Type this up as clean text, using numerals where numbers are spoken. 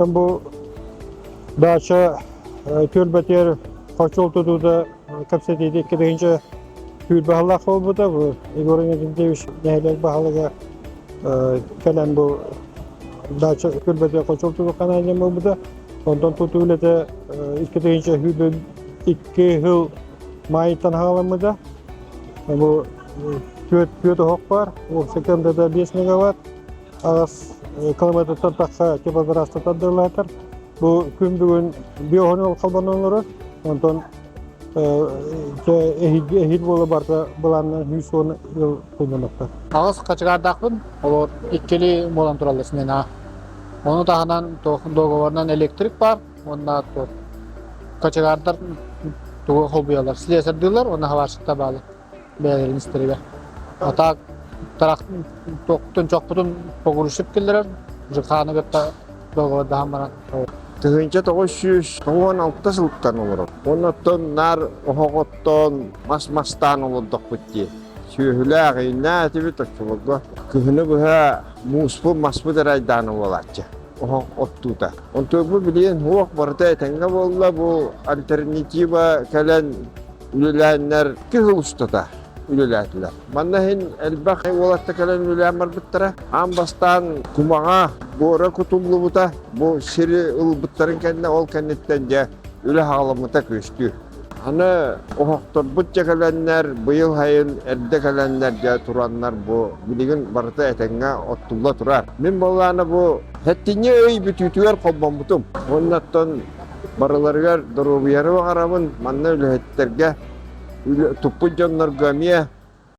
Бу даача түөлбэтигэр хочуол тутуута кэпсэтиитэ 2 түүл баһылаах буолбута. Бу Егор Иннокентьевич нэһилиэк баһылыга кэлэн бу даача түөлбэтигэр хочуол тутуу диэн буолбута. Онтон тутуу үлэтэ 2022 сыл маайыттан саҕаламмыта. Бу түөрт оһох баар, уопсай кыамтата 5 мегаватт. Аҕыс километртан тахса теплотрассата тардыллаатар. Бу күн бүгүн биоһону холбонон олорор. Онтон эһиил буола барыта былаанынан 110 ыл холбонуохтар. Аҕыс хачыгаардаахпын, олор иккили буолан тураллар смена. Ону таһынан договорынан электрик баар уонна кочегардар тугу холбуйаллар, слесарьдыыллар уонна хабаарсыкта баалар. бэйэлэрин истэригэр. А так туохтун чохпутун погрузчик киллэрэр, ЖК-ны кытта договордаһан баран. 1996 сылтан олорор. Оннуттан наар оһоҕоттон мас мастаан олордохпут дии. Сүөһүлээх ииннээх этибит оччолорго. Кыһыны быһа мууспут маспыт эрайдаан буолааччы. Оһох оттуута. Онтон бу билигин уох барыта этэҥҥэ буолла. Бу альтернатива кэлэн үлэлээннэр кыһыл устата үлэлээтилэр. Манна иһин элбэх уолаттар кэлэн үлэлээн барбыттара. Аан бастаан кумаҕа буора кутуллубута. Бу сири ылбыттарын кэннэ ол кэнниттэн дьэ үлэ хаҕаламмыта күөстүү. Аны оһохторбут дьэ кэлэннэр, быйыл сайын эрдэ кэлэннэр дьэ тураннар бу билигин барыта этэҥҥэ оттулла турар. Мин буоллаҕына бу сэттинньи ый бүтүүтүгэр холбоммутум. Уонна оттон Барыларыгар доруобуйаны баҕарабын, манна үлэһиттэргэ, туппут дьоннорго эмиэ.